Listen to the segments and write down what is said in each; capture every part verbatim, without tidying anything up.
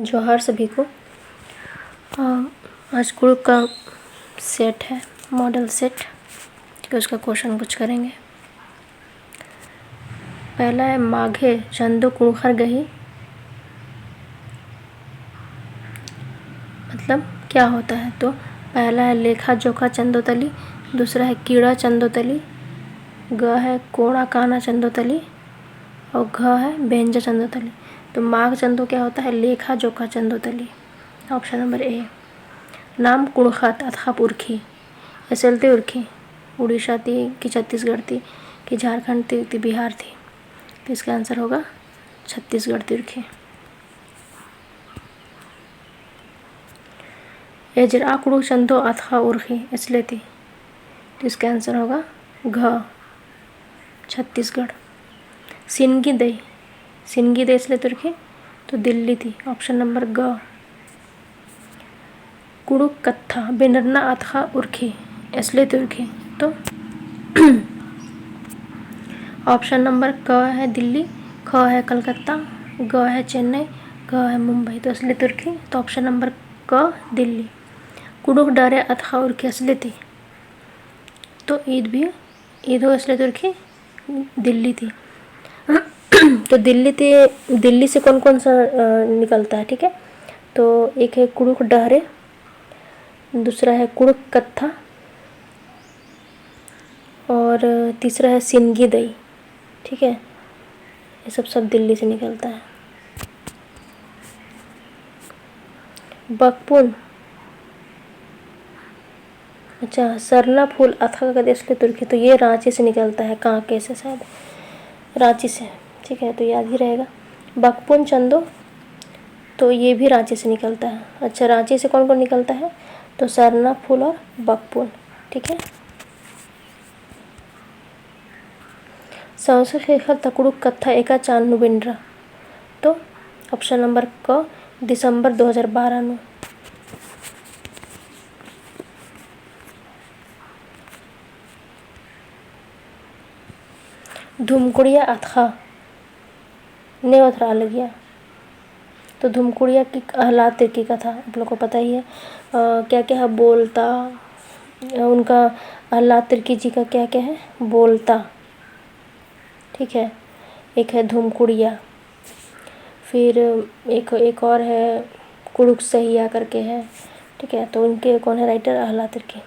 जोहार सभी को। अ, आज कुँड़ुख़ का set है, model set, ठीक है, उसका question कुछ करेंगे। पहला है, माघे चंदो कुँड़ुख़र गही, मतलब क्या होता है? तो पहला है लेखा जोखा चंदो तली, दूसरा है कीड़ा चंदो तली, ग है कोड़ा काना चंदो तली, और घ है बेंजा चंदो तली। तो माघ चंदो क्या होता है? लेखा जोखा चंदो तली। Option number A। नाम कुँड़ुख़त अतख़ा उरखी, एसले ती उरखी, उड़ीसा ती कि छत्तीसगढ़ ती कि झारखंड ती कि बिहार ती। तो इसका answer होगा छत्तीसगढ़ ती उरखी। एजरा कुँड़ुख़ चंदो अतख़ा उरखी एसले ती। तो इसका answer होगा घ, छत्तीसगढ़। सिनगी दई, सिनगी दई एसले ती उरखी, तो दिल्ली ती, option number ग। कुँड़ुख़ कत्था बिंडरना अतख़ा उरखी एसले ती उरखी, तो option number क है दिल्ली, ख है कलकत्ता, ग है चेन्नई, घ है मुंबई। तो एसले ती उरखी, तो option number क दिल्ली। कुँड़ुख़ डहरे अतख़ा उरखी एसले ती। तो ईद भी, ईद हो एसले ती उरखी दिल्ली ती। तो दिल्ली ती, दिल्ली से कौन कौन सा, अ, निकलता है, ठीक है? तो एक है कुँड़ुख़ डहरे, दूसरा है कुँड़ुख़ कत्था और तीसरा है सिनगी दई, ठीक है? ये सब, सब दिल्ली से निकलता है। बकपुन, अच्छा, सरना फूल अतख़ा कत्था एसले ती उरखी, तो ये राँची से निकलता है, कांके से शायद, राँची से, ठीक है, तो याद ही रहेगा। बकपुन चंदो, तो ये भी राँची से निकलता है। अच्छा, राँची से कौन कौन निकलता है? तो सरना फूल और बकपुन, ठीक है। सौंसे ख़ेख़ेल ता कुँड़ुख़ कत्था एका चान नू बिंडरा। तो option number क, दिसंबर दो हज़ार बारह नू। धुमकुड़िया अतख़ा नेवत रआ लगिया। तो धुमकुड़िया की अहलाद तिर्की का था, आप लोग को पता ही है। अ, क्या क्या है बोलता, अ, उनका, अहलाद तिर्की जी का क्या क्या है बोलता, ठीक है। एक है धुमकुड़िया, फिर एक, एक और है कुँड़ुख़ सहिया करके है, ठीक है। तो उनके कौन है writer? अहलाद तिर्की।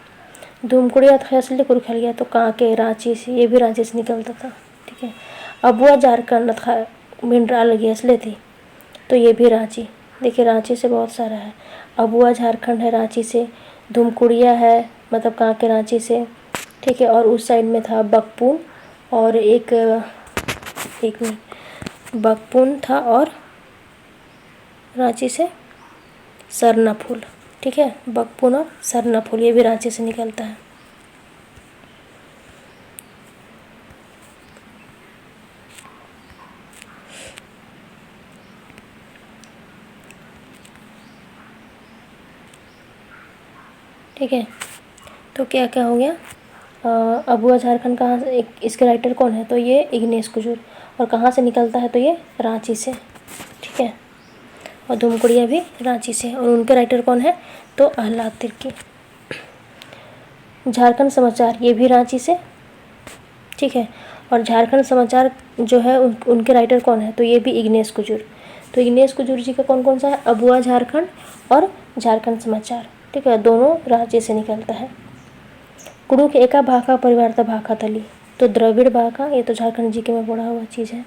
धुमकुड़िया अतख़ा एसले ती उरखा लगिया, तो कांके, राँची से, ये भी राँची से निकलता था। ठीक है, अबुआ झारखंड अतख़ा बिंडरा लगी एसले ती, तो ये भी राँची। देखिए, राँची से बहुत सारा है। अबुआ झारखंड है राँची से, धुमकुड़िया है, मतलब कांके राँची से, ठीक है। और उस side में था बकपुन और एक, एक मिनट, बकपुन था और राँची से सरना फूल, ठीक है, बकपुन और सरना फूल, ये भी राँची से निकलता है। ठीक है, तो क्या क्या हो गया? अ, अबुआ झारखंड कहाँ से, एक, इसके writer कौन है? तो ये इग्नेस कुजूर। और कहाँ से निकलता है? तो ये राँची से, ठीक है। और धुमकुड़िया भी राँची से। और उनके writer कौन है? तो अहलाद तिर्की। झारखंड समाचार, ये भी राँची से, ठीक है। और झारखंड समाचार जो है, उन, उनके writer कौन है? तो ये भी इग्नेस कुजूर। तो इग्नेस कुजूर जी का कौन कौन सा है? अबुआ झारखंड और झारखंड समाचार, ठीक है, दोनों राँची से निकलता है। कुँड़ुख़ एका भाखा परिवार ता भाखा तली, तो द्रविड़ भाखा, ये तो झारखंड GK में पढ़ा हुआ चीज़ है।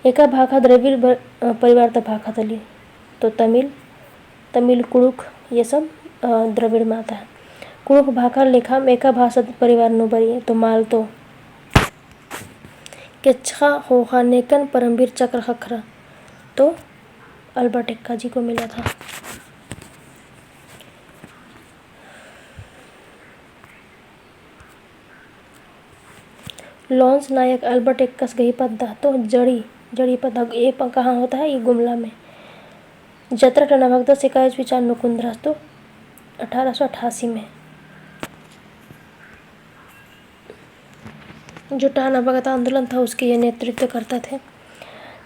एका भाखा द्रविड़ ब-, अ, परिवार ता भाखा तली, तो तमिल, तमिल, कुँड़ुख़, ये सब, अ, द्रविड़ में आता है। कुँड़ुख़ भाखा लेखा में एका भाषा परिवार नू बरई, तो मालतो। केच्छा ख़ोख़ा नेकन परमवीर चक्र ख़क्खरा, तो अल्बर्ट एक्का जी को मिला था। लॉन्स नायक अल्बर्ट एक्कस गही पद्दा, तो जड़ी, जड़ी पद्दा, ये प-, कहाँ होता है? ये गुमला में। जतरा टना भगदस एका ईस्वी चान नू कुन्दरस, तो अठारह सौ अट्ठासी में। जो टाना भगत आंदोलन था, उसके ये नेतृत्व करता थे।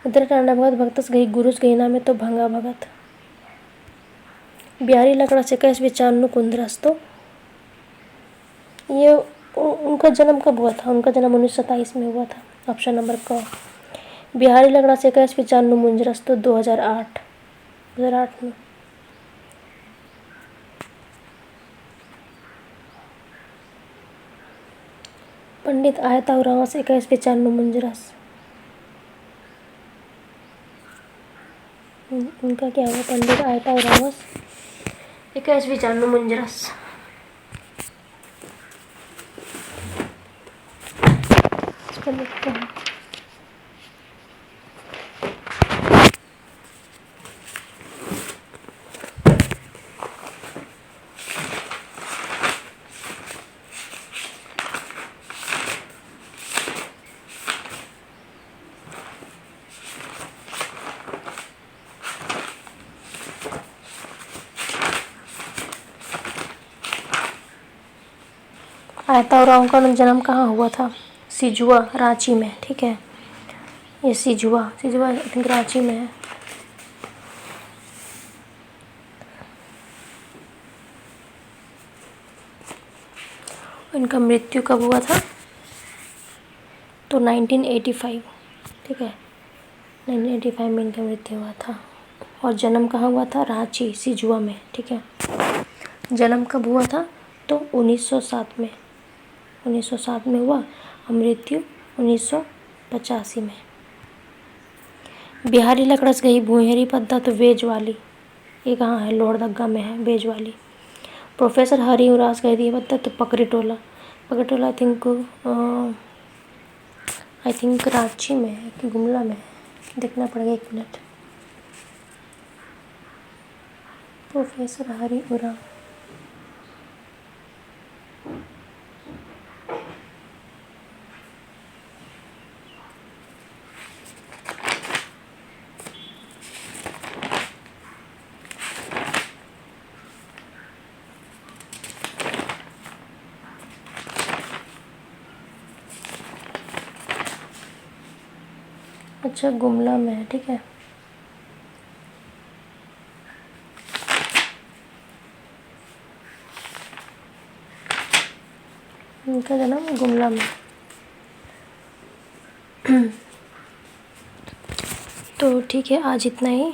एन्दरा टांडा भगत, भगतस गही गुरुस गही नामे तो भंगा भगत। बिहारी लकड़ास इक्कीसवीं चान नू कुन्दरस तो ये उ-, उनका जन्म कब हुआ था? उनका जन्म उन्नीस सौ सत्ताईस में हुआ था। Option number क। बिहारी लकड़ास इक्कीसवीं चान नू मुंजरस तो दो हज़ार आठ, दो हज़ार आठ में। पंडित आयता उराँवस इक्कीसवीं चान नू मुंजरस। उन-, उनका क्या हुआ? पंडित आयता उराँवस इक्कीसवीं चान नू मुंजरस। इसको लिखते हैं। आयता उराँव का जन्म कहाँ हुआ था? सिजुआ, राँची में, ठीक है। ये सिजुआ, सिजुआ, I think, राँची में है। इनका मृत्यु कब हुआ था? तो nineteen eighty five, ठीक है, nineteen eighty five में इनका मृत्यु हुआ था। और जन्म कहाँ हुआ था? राँची, सिजुआ में, ठीक है। जन्म कब हुआ था? तो उन्नीस सौ सात में, उन्नीस सौ सात में हुआ और मृत्यु उन्नीस सौ पचासी में। बिहारी लकड़स गही भुइँहरी पद्दा तो वेज वाली, ये कहाँ है? लोहरदगा में है, वेज वाली। प्रोफेसर हरि उराँवस गही दिया पद्दा तो पकरी टोला, पकरी टोला, I think, अ, I think राँची में है कि गुमला में है, देखना पड़ेगा, एक मिनट। प्रोफेसर हरि उराँव। अच्छा, गुमला में है, ठीक है। इनका जन्म गुमला में। तो ठीक है, आज इतना ही।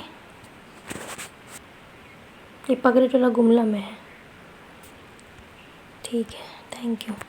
ये पकरी टोला गुमला में है। ठीक है, thank you।